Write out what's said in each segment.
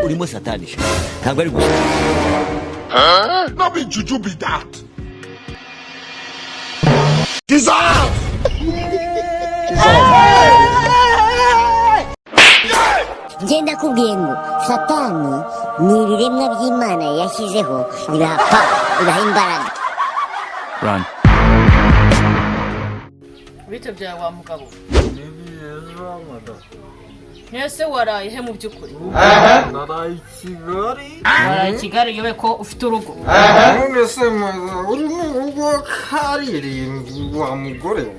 Urimo satani sha, ntabwo ari gusa. No be juju be that. Jesus! Ngenda kubwiye ngo Satani ni ibiremwa by'Imana yashyizeho, ibaha power, ibaha imbaraga. Run. Bite byawe wa mugabo? Ese waraye he mu by'ukuri? Naraye i Kigali. Waraye i Kigali uyobe ko ufite urugo? None se maza uri mu rugo karirimbi wa mugore we?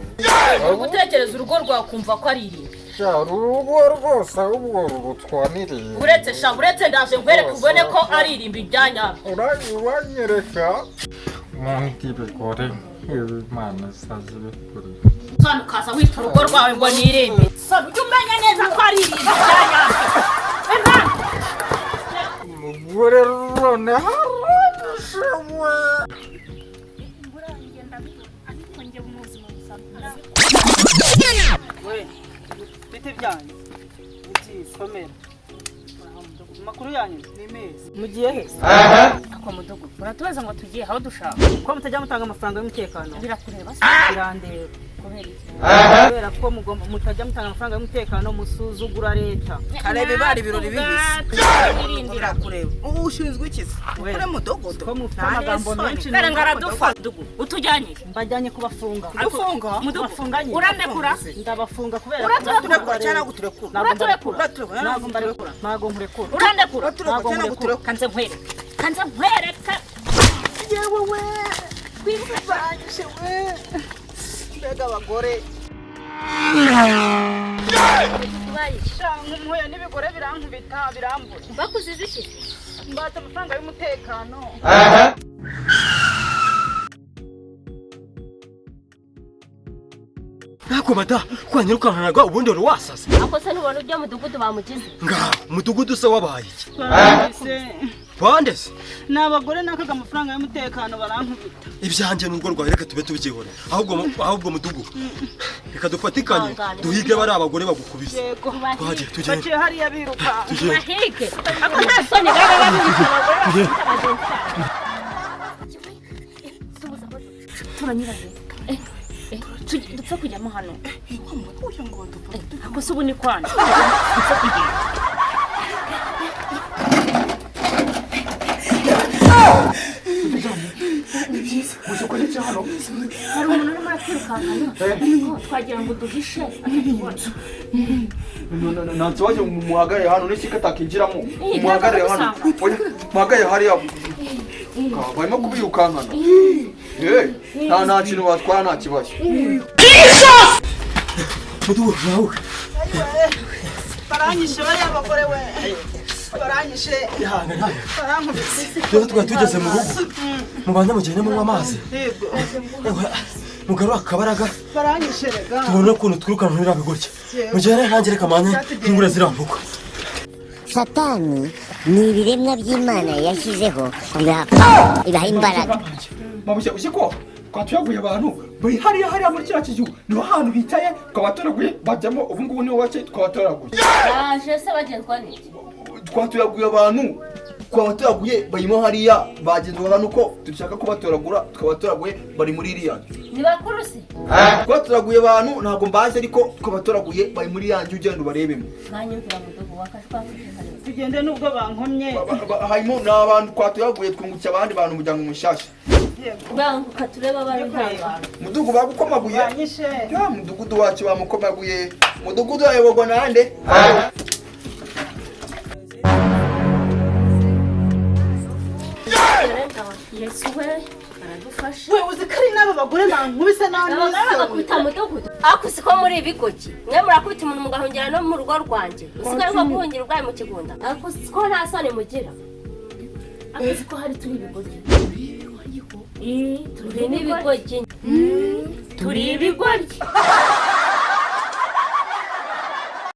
Uri gutekereza urugo rwawe ukumva ko ari irimbi? Sha, urugo rwose ahubwo rurutwa n'irimbi. Uretse sha, uretse ndaje nkwereke ubone ko ari irimbi rya nyabyo. Uranyereka mundi bigore Imana isazi bikurira. Soni ukaza wita urugo rwawe ngo ni irimbi. Soni ujye umenya neza ko ari irimbi rya nyabyo. Imana! Umugore none haranyishe we. We bite byanyu? Ni byiza, komera. Amakuru yanyu ni meza. Mugiye he? Ako mudugudu uratubaza ngo tugiye aho dushaka. Ko mutajya mutanga amafaranga y'umutekano? Birakureba se? Birandeba. Kubera iki? Kubera ko mugomba mutajya mutanga amafaranga y'umutekano, musuzugura leta. Kareba ibara ibirori bibisi. Twirindira. Birakureba, ubu ushinzwe iki se? We. Ukore mudogodo. Ko mufite amagambo menshi. Dore ngo aradufa mudugudu, utujyanye. Mbajyanye kubafunga. Kudufunga? Mudugudu. Bafunganye. Urandekura? Ndabafunga kubera Uraturekura cyangwa ntabwo turekura? Ntabwo Uraturekura? Uraturekura? Ntabwo mbarekura. Ntabwo nkurekura. Urandekura? Uraturekura cyangwa ntabwo turekura? Kanze nkwereke, kanze nkwereke. Yewe we, baranyishe we, mbega abagore! Sha, nkumuhuye n'ibigore birankubita, birambura. Bakuziza iki? Mbata amafaranga y'umutekano. Ntako mada kwanyirukankanaga, ubundi wari wasaze. Ako se ntubona ibyo mudugudu bamugize? Ngaho umudugudu se wabaye iki? Barankubise. Bande se? Ni abagore nakaga amafaranga y'umutekano, barankubita. Ibyanjye n'urugo rwawe reka tube tubyihorera, ahubwo mudugudu reka dufatikanye Ihangane. Duhige bari abagore bagukubise. Yego. Twagiye, tugende. Baciye hariya biruka. Tugende. Bahige. Ako nta soni baba babibitse abagore bafite bagenzi babo. Turanyura he? Dupfe kujyamo hano. Ako se ubu ni kwana dupfe kugenda. Hari umuntu urimo aratwirukankana, ariko twagira ngo duhishe atatubona. Nta kibazo, muhagarare hano n'iki katakinjiramo. Eh, Muhagarare hano. ntabwo. Oya, muhagarare hariya. Barimo kubirukankana. Eh, nta kintu batwara, nta kibazo. Mudugudu nawe. Baranyishe bariya bagore we, baranyishe. Ihangane. Barankubise. Rero twari tugeze mu rugo, mubanze mugende munywa amazi. Yego. Ewe, mugarure akabaraga. Baranyishe rega. Tubone ukuntu twirukanka biriya bigoryi. Yego. Mugende nanjye reka manye nkingure ziriya nkoko. Satani ni ibiremwa by'Imana yashyizeho, ibaha power, ibaha imbaraga. Mabushya, uzi ko twatuyaguye abantu bari hariya hariya muri kiriya kizu, niho hantu bicaye, twabatoraguye bajyamo. Ubu ngubu niho bake twabatoraguye. Baje se bagenzwa n'iki? Twatoraguye abantu, twabatoraguye barimo hariya, bagenzwaga nuko dushaka kubatoragura. Twabatoraguye bari muri iriya nzu. Ni bakuru se? Twatoraguye abantu ntabwo mbazi, ariko twabatoraguye bari muri ya nzu, ugenda ubarebemo. Mwanyumvira mudugudu wakashwakwishe. Tugende nubwo bankomye. Harimo ni abantu twatoraguye, twungukiye abandi bantu, umuryango mushyashya. Yego. Banguka turebe abari ntangaro. Mudugu bagukomaguye. Banyishe. Ya mudugudu wacu bamukomaguye. Mudugudu ayoborwa nande? Yesu we aradufasha. We, uzi ko ari n'abo bagore bankubise nta Abagore n'isoni? bagakubita mudugudu. Ariko siko muri ibigoki mwe murakubita umuntu mugahungira no mu rugo rwanjye, usigaye nko guhungira ubwayo mu kigunda. Ariko siko nta soni mugira? Ariko siko hari turi ibigoki? Turi n'ibigoryi, turi ibigoryi.